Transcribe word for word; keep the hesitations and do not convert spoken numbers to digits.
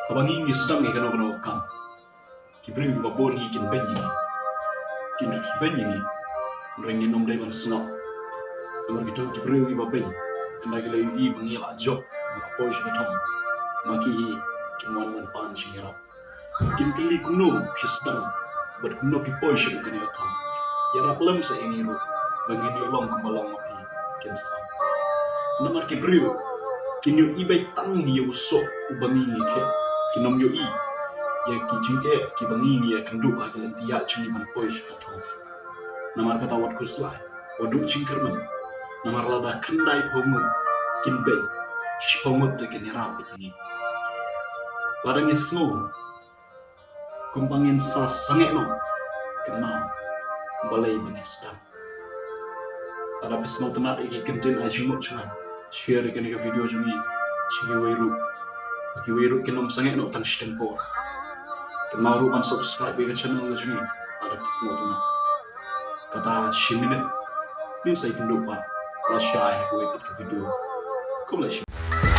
Haba ngi ngi sdang ïa kano kano ka kam, ki briew kiba bun hi kin beiñ ïa ngi. Kin beiñ ïa ngi. Hynrei ngin ym dei ban sngap. Namar kito ki briew kiba beiñ, ynda ki la ïohi ba ngi la jop, ngi la poi sha ka thong, ma ki hi kin wan ban pan jingïarap. Kin kylli kumno phi sdang bad kumno phi poi sha kane ka thong. Ïarap lem sa ïa ngi ruh ba ngin ïoh long kumba long ma phi, kin sa. Namar ki briew kin ïohi beit tang ïa u soh uba ngi ngi thied. Kin ym ïohi ïa ki jingeh kiba ngi ngi ïakynduh ha ka lynti ïaid jong ngi ban poi sha ka thong. Namar kata wat khuslai, wat duh jingkyrmen. Namar lada khyndai phew ngut kin beiñ, shiphew ngut te kin ïarap ïa ngi. Lada ngi sngew kumba ngin sa sangeh noh, kynmaw balei ba ngi sdang. Lada phi sngewtynnat ïa ki kyntien ai jingmut jong nga, share ïa kane ka video jong ngi sha kiwei ruh, ba kiwei ruh kin ym sangeh noh tang shiteng por. Kynmaw ruh ban subscribe ïa ka channel ka jong ngi lada phi sngewtynnat. Kata shi minit ngin sa ïakynduh pat lashai ha kawei pat ka video. Khublei shibun.